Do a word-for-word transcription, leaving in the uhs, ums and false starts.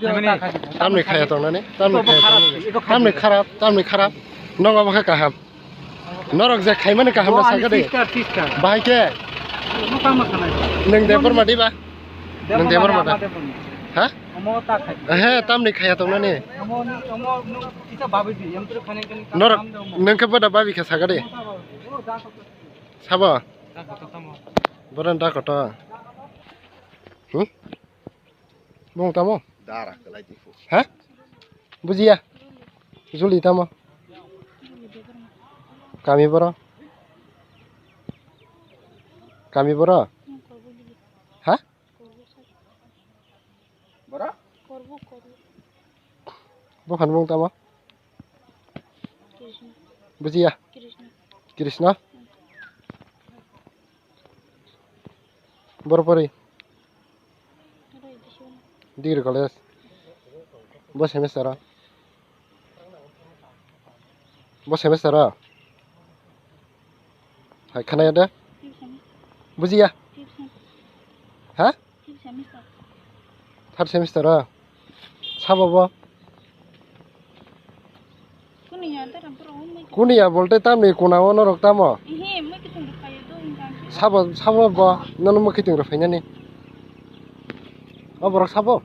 Tamni khaya tongnani, tamni khaya tongnani. Tamni kharap, tamni kharap. Nong abo khe kaham. Norok je khaimani kaham na sakha de. Sister, sister. Bahai khe? Nwng Debbarma diba? Nwng Debbarma da? Ha? He, tamni khaya tongnani. Norok nwng khe boda babi khe sakha de. Sabo? Boran da koto. Hmm? Bung tamo? Dara kalai difu. Ha? Bujiya. Juli tamo? Kami boro? Kami boro? Ha? Boro? Buphani bung tamo? Bujiya. Krishna. Boro pori? Degree college. Bo semester o? Bo semester o? Hai khana ya de? Bujiya. Ha? Third semester o? Sabo bo? Kuniya bolte tamni kuna o norok tamo? Sabo, sabo bo nono mwkhitwng rok phainani. O borok sabo?